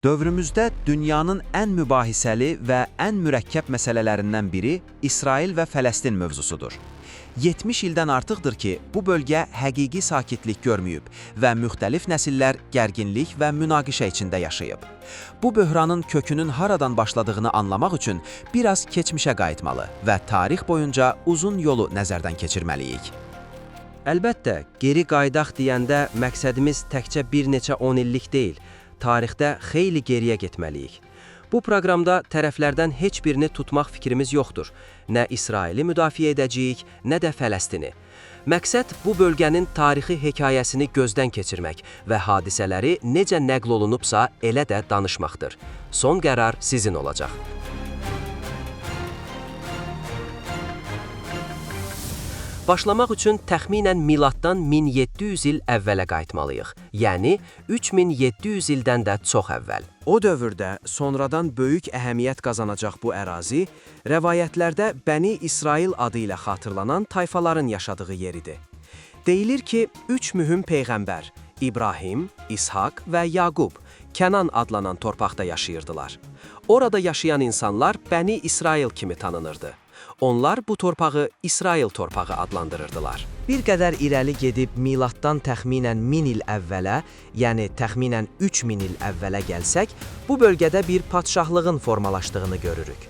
Dövrümüzdə dünyanın ən mübahisəli və ən mürəkkəb məsələlərindən biri İsrail və Fələstin mövzusudur. 70 ildən artıqdır ki, bu bölgə həqiqi sakitlik görməyib və müxtəlif nəsillər gərginlik və münaqişə içində yaşayıb. Bu böhranın kökünün haradan başladığını anlamaq üçün biraz keçmişə qayıtmalı və tarix boyunca uzun yolu nəzərdən keçirməliyik. Əlbəttə, geri qayıdaq deyəndə məqsədimiz təkcə bir neçə on illik deyil, tarixdə xeyli geriyə getməliyik. Bu proqramda tərəflərdən heç birini tutmaq fikrimiz yoxdur. Nə İsraili müdafiə edəcəyik, nə də Fələstini. Məqsəd bu bölgənin tarixi hekayəsini gözdən keçirmək və hadisələri necə nəql olunubsa elə də danışmaqdır. Son qərar sizin olacaq. Başlamaq üçün təxminən miladdan 1700 il əvvələ qayıtmalıyıq. Yəni 3700 ildən də çox əvvəl. O dövrdə sonradan böyük əhəmiyyət qazanacaq bu ərazi, rəvayətlərdə Bəni İsrail adı ilə xatırlanan tayfaların yaşadığı yer idi. Deyilir ki, üç mühüm peyğəmbər İbrahim, İshak və Yaqub Kənan adlanan torpaqda yaşayırdılar. Orada yaşayan insanlar Bəni İsrail kimi tanınırdı. Onlar bu torpağı İsrail torpağı adlandırırdılar. Bir qədər irəli gedib miladdan təxminən 1000 il əvvələ, yəni təxminən 3000 il əvvələ gəlsək, bu bölgədə bir padşahlığın formalaşdığını görürük.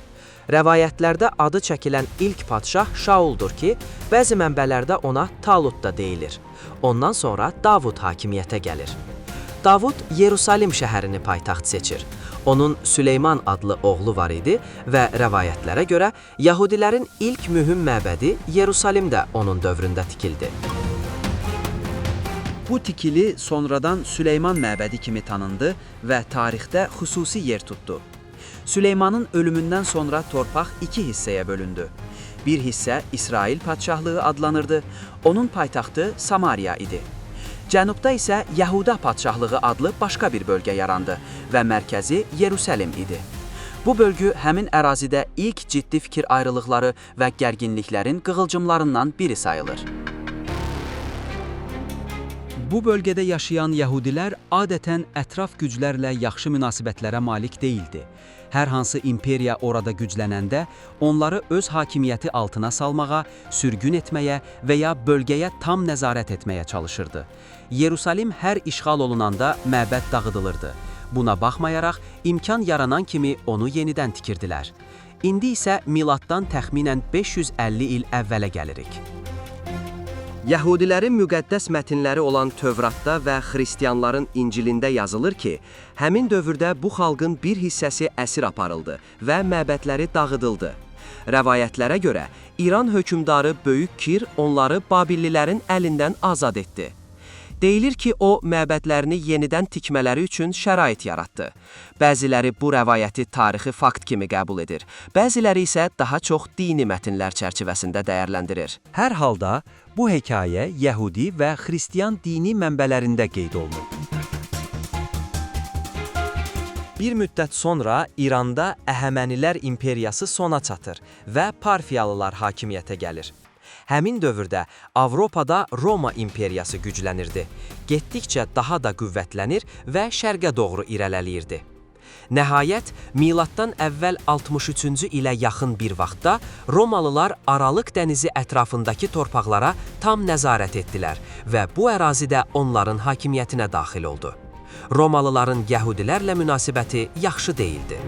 Rəvayətlərdə adı çəkilən ilk padşah Şauldur ki, bəzi mənbələrdə ona Talut da deyilir. Ondan sonra Davud hakimiyyətə gəlir. Davud Yerusalim şəhərini paytaxt seçir. Onun Süleyman adlı oğlu var idi və rəvayətlərə görə Yahudilərin ilk mühüm məbədi Yerusalimdə onun dövründə tikildi. Bu tikili sonradan Süleyman məbədi kimi tanındı və tarixdə xüsusi yer tutdu. Süleymanın ölümündən sonra torpaq iki hissəyə bölündü. Bir hissə İsrail padşahlığı adlanırdı, onun paytaxtı Samariya idi. Cənubda isə Yahuda padşahlığı adlı başqa bir bölgə yarandı və mərkəzi Yerusəlim idi. Bu bölgü həmin ərazidə ilk ciddi fikir ayrılıqları və gərginliklərin qığılcımlarından biri sayılır. Bu bölgədə yaşayan Yəhudilər adətən ətraf güclərlə yaxşı münasibətlərə malik deyildi. Hər hansı imperiya orada güclənəndə onları öz hakimiyyəti altına salmağa, sürgün etməyə və ya bölgəyə tam nəzarət etməyə çalışırdı. Yerusalim hər işğal olunanda məbəd dağıdılırdı. Buna baxmayaraq imkan yaranan kimi onu yenidən tikirdilər. İndi isə miladdan təxminən 550 il əvvələ gəlirik. Yəhudilərin müqəddəs mətnləri olan Tövratda və xristianların İncilində yazılır ki, həmin dövrdə bu xalqın bir hissəsi əsir aparıldı və məbədləri dağıdıldı. Rəvayətlərə görə İran hökmdarı Böyük Kir onları Babillilərin əlindən azad etdi. Deyilir ki, o məbədlərini yenidən tikmələri üçün şərait yaratdı. Bəziləri bu rəvayəti tarixi fakt kimi qəbul edir, bəziləri isə daha çox dini mətnlər çərçivəsində dəyərləndirir. Hər halda bu hekayə Yəhudi və Xristian dini mənbələrində qeyd olunub. Bir müddət sonra İranda Əhəmənilər imperiyası sona çatır və Parfiyalılar hakimiyyətə gəlir. Həmin dövrdə Avropada Roma imperiyası güclənirdi. Getdikcə daha da qüvvətlənir və şərqə doğru irəliləyirdi. Nəhayət, miladdan əvvəl 63-cü ilə yaxın bir vaxtda Romalılar Aralıq dənizi ətrafındakı torpaqlara tam nəzarət etdilər və bu ərazidə onların hakimiyyətinə daxil oldu. Romalıların yəhudilərlə münasibəti yaxşı deyildi.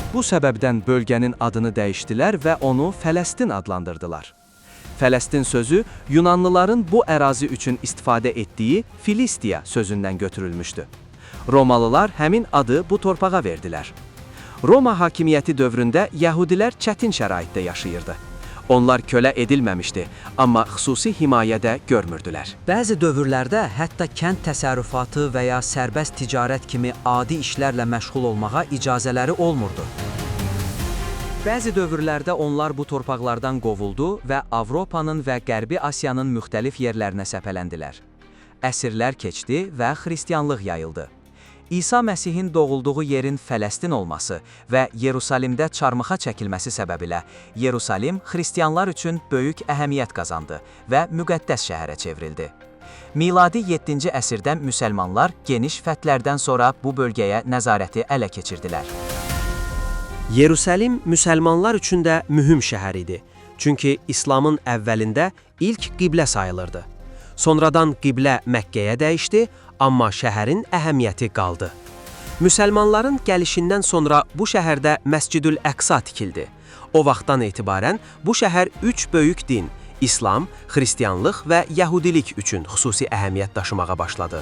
Bu səbəbdən bölgənin adını dəyişdilər və onu Fələstin adlandırdılar. Fələstin sözü Yunanlıların bu ərazi üçün istifadə etdiyi Filistiya sözündən götürülmüşdü. Romalılar həmin adı bu torpağa verdilər. Roma hakimiyyəti dövründə Yəhudilər çətin şəraitdə yaşayırdı. Onlar kölə edilməmişdi, amma xüsusi himayə də görmürdülər. Bəzi dövrlərdə hətta kənd təsərrüfatı və ya sərbəst ticarət kimi adi işlərlə məşğul olmağa icazələri olmurdu. Bəzi dövrlərdə onlar bu torpaqlardan qovuldu və Avropanın və Qərbi Asiyanın müxtəlif yerlərinə səpələndilər. Əsrlər keçdi və xristianlıq yayıldı. İsa Məsihin doğulduğu yerin Fələstin olması və Yerusalimdə çarmıxa çəkilməsi səbəbilə Yerusalim xristianlar üçün böyük əhəmiyyət qazandı və müqəddəs şəhərə çevrildi. Miladi 7-ci əsrdə müsəlmanlar geniş fəthlərdən sonra bu bölgəyə nəzarəti ələ keçirdilər. Yerusəlim müsəlmanlar üçün də mühüm şəhər idi. Çünki İslamın əvvəlində ilk qiblə sayılırdı. Sonradan qiblə Məkkəyə dəyişdi, amma şəhərin əhəmiyyəti qaldı. Müsəlmanların gəlişindən sonra bu şəhərdə Məscidül Əqsa tikildi. O vaxtdan etibarən bu şəhər üç böyük din – İslam, xristianlıq və yəhudilik üçün xüsusi əhəmiyyət daşımağa başladı.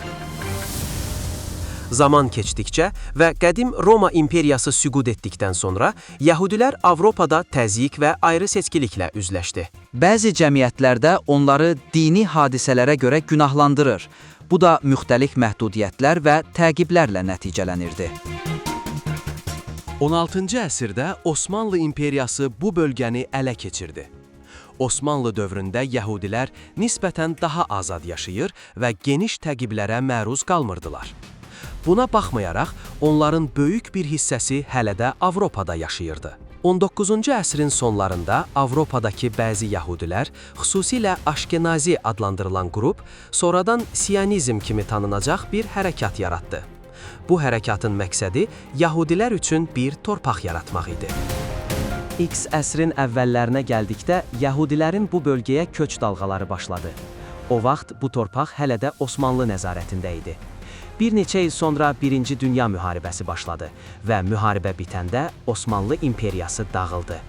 Zaman keçdikcə və qədim Roma imperiyası süqut etdikdən sonra yəhudilər Avropada təzyiq və ayrı seçkiliklə üzləşdi. Bəzi cəmiyyətlərdə onları dini hadisələrə görə günahlandırır. Bu da müxtəlif məhdudiyyətlər və təqiblərlə nəticələnirdi. 16-cı əsrdə Osmanlı imperiyası bu bölgəni ələ keçirdi. Osmanlı dövründə yəhudilər nisbətən daha azad yaşayır və geniş təqiblərə məruz qalmırdılar. Buna baxmayaraq, onların böyük bir hissəsi hələ də Avropada yaşayırdı. 19-cu əsrin sonlarında Avropadakı bəzi yəhudilər, xüsusilə Aşkenazi adlandırılan qrup, sonradan Siyonizm kimi tanınacaq bir hərəkat yaratdı. Bu hərəkatın məqsədi yəhudilər üçün bir torpaq yaratmaq idi. X əsrin əvvəllərinə gəldikdə yəhudilərin bu bölgəyə köç dalğaları başladı. O vaxt bu torpaq hələ də Osmanlı nəzarətində idi. Bir neçə il sonra Birinci Dünya müharibəsi başladı və müharibə bitəndə Osmanlı imperiyası dağıldı.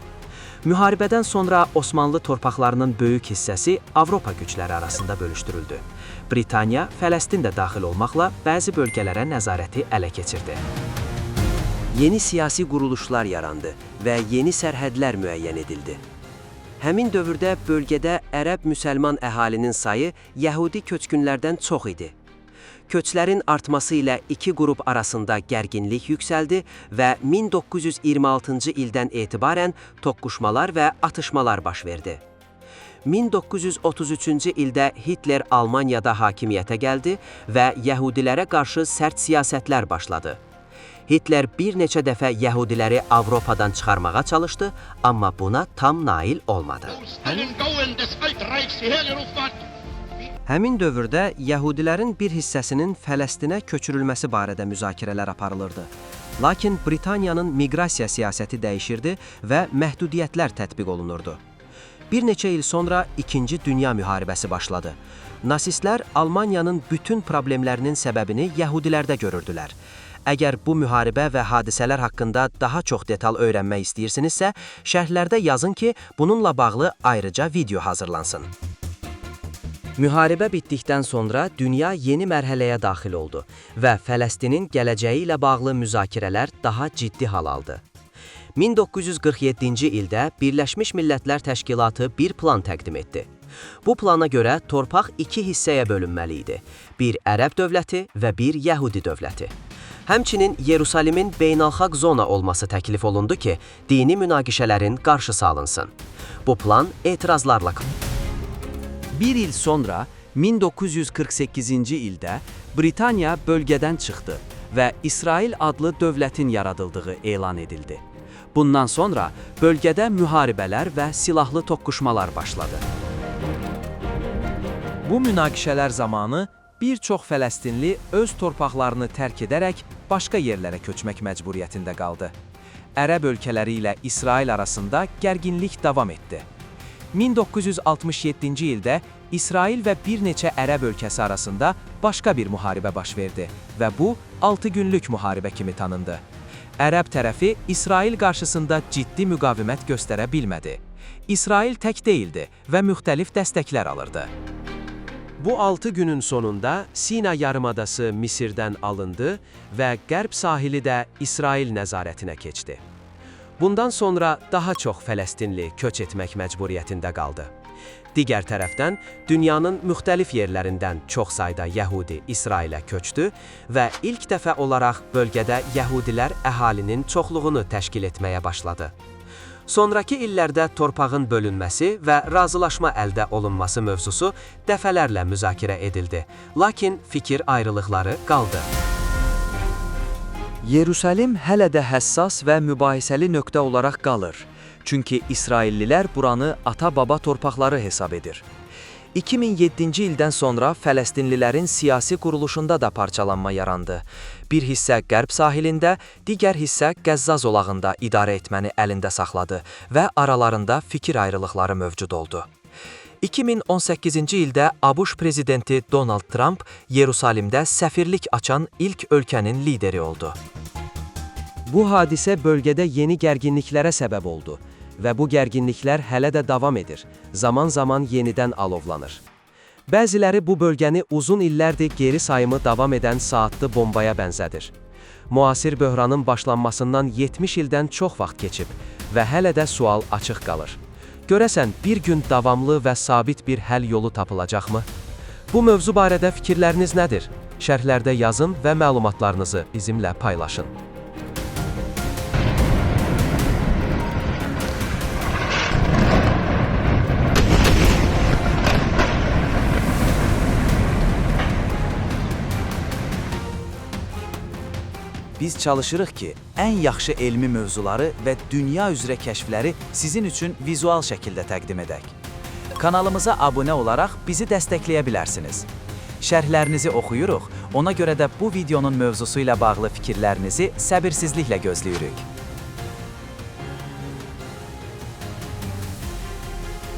Müharibədən sonra Osmanlı torpaqlarının böyük hissəsi Avropa gücləri arasında bölüşdürüldü. Britaniya, Fələstin də daxil olmaqla bəzi bölgələrə nəzarəti ələ keçirdi. Yeni siyasi quruluşlar yarandı və yeni sərhədlər müəyyən edildi. Həmin dövrdə bölgədə ərəb müsəlman əhalinin sayı yəhudi köçkünlərdən çox idi. Köçlərin artması ilə iki qrup arasında gərginlik yüksəldi və 1926-cı ildən etibarən toqquşmalar və atışmalar baş verdi. 1933-cü ildə Hitler Almaniyada hakimiyyətə gəldi və yəhudilərə qarşı sərt siyasətlər başladı. Hitler bir neçə dəfə yəhudiləri Avropadan çıxarmağa çalışdı, amma buna tam nail olmadı. Aus allen Gauen des Altreichs hierher gerufen hat. Həmin dövrdə yəhudilərin bir hissəsinin Fələstinə köçürülməsi barədə müzakirələr aparılırdı. Lakin Britaniyanın miqrasiya siyasəti dəyişirdi və məhdudiyyətlər tətbiq olunurdu. Bir neçə il sonra İkinci Dünya müharibəsi başladı. Nasistlər Almaniyanın bütün problemlərinin səbəbini yəhudilərdə görürdülər. Əgər bu müharibə və hadisələr haqqında daha çox detal öyrənmək istəyirsinizsə, şərhlərdə yazın ki, bununla bağlı ayrıca video hazırlansın. Müharibə bitdikdən sonra dünya yeni mərhələyə daxil oldu və Fələstinin gələcəyi ilə bağlı müzakirələr daha ciddi hal aldı. 1947-ci ildə Birləşmiş Millətlər Təşkilatı bir plan təqdim etdi. Bu plana görə torpaq iki hissəyə bölünməli idi. Bir ərəb dövləti və bir yəhudi dövləti. Həmçinin Yerusalimin beynəlxalq zona olması təklif olundu ki, dini münaqişələrin qarşısı alınsın. Bu plan etirazlarla Bir il sonra 1948-ci ildə Britaniya bölgədən çıxdı və İsrail adlı dövlətin yaradıldığı elan edildi. Bundan sonra bölgədə müharibələr və silahlı toqquşmalar başladı. Bu münaqişələr zamanı bir çox fələstinli öz torpaqlarını tərk edərək başqa yerlərə köçmək məcburiyyətində qaldı. Ərəb ölkələri ilə İsrail arasında gərginlik davam etdi. 1967-ci ildə İsrail və bir neçə ərəb ölkəsi arasında başqa bir müharibə baş verdi və bu 6 günlük müharibə kimi tanındı. Ərəb tərəfi İsrail qarşısında ciddi müqavimət göstərə bilmədi. İsrail tək deyildi və müxtəlif dəstəklər alırdı. Bu 6 günün sonunda Sina yarımadası Misirdən alındı və qərb sahili də İsrail nəzarətinə keçdi. Bundan sonra daha çox Fələstinli köç etmək məcburiyyətində qaldı. Digər tərəfdən dünyanın müxtəlif yerlərindən çox sayda yəhudi İsrailə köçdü və ilk dəfə olaraq bölgədə yəhudilər əhalinin çoxluğunu təşkil etməyə başladı. Sonrakı illərdə torpağın bölünməsi və razılaşma əldə olunması mövzusu dəfələrlə müzakirə edildi. Lakin fikir ayrılıqları qaldı. Yerusəlim hələ də həssas və mübahisəli nöqtə olaraq qalır. Çünki İsraillilər buranı ata-baba torpaqları hesab edir. 2007-ci ildən sonra Fələstinlilərin siyasi quruluşunda da parçalanma yarandı. Bir hissə qərb sahilində, digər hissə Qəzza zolağında idarə etməni əlində saxladı və aralarında fikir ayrılıqları mövcud oldu. 2018-ci ildə ABŞ prezidenti Donald Trump Yerusalimdə səfirlik açan ilk ölkənin lideri oldu. Bu hadisə bölgədə yeni gərginliklərə səbəb oldu və bu gərginliklər hələ də davam edir, zaman-zaman yenidən alovlanır. Bəziləri bu bölgəni uzun illərdir geri sayımı davam edən saatlı bombaya bənzədir. Müasir böhranın başlanmasından 70 ildən çox vaxt keçib və hələ də sual açıq qalır. Görəsən, bir gün davamlı və sabit bir həll yolu tapılacaqmı? Bu mövzu barədə fikirləriniz nədir? Şərhlərdə yazın və məlumatlarınızı bizimlə paylaşın. Biz çalışırıq ki, ən yaxşı elmi mövzuları və dünya üzrə kəşfləri sizin üçün vizual şəkildə təqdim edək. Kanalımıza abunə olaraq bizi dəstəkləyə bilərsiniz. Şərhlərinizi oxuyuruq, ona görə də bu videonun mövzusu ilə bağlı fikirlərinizi səbirsizliklə gözləyirik.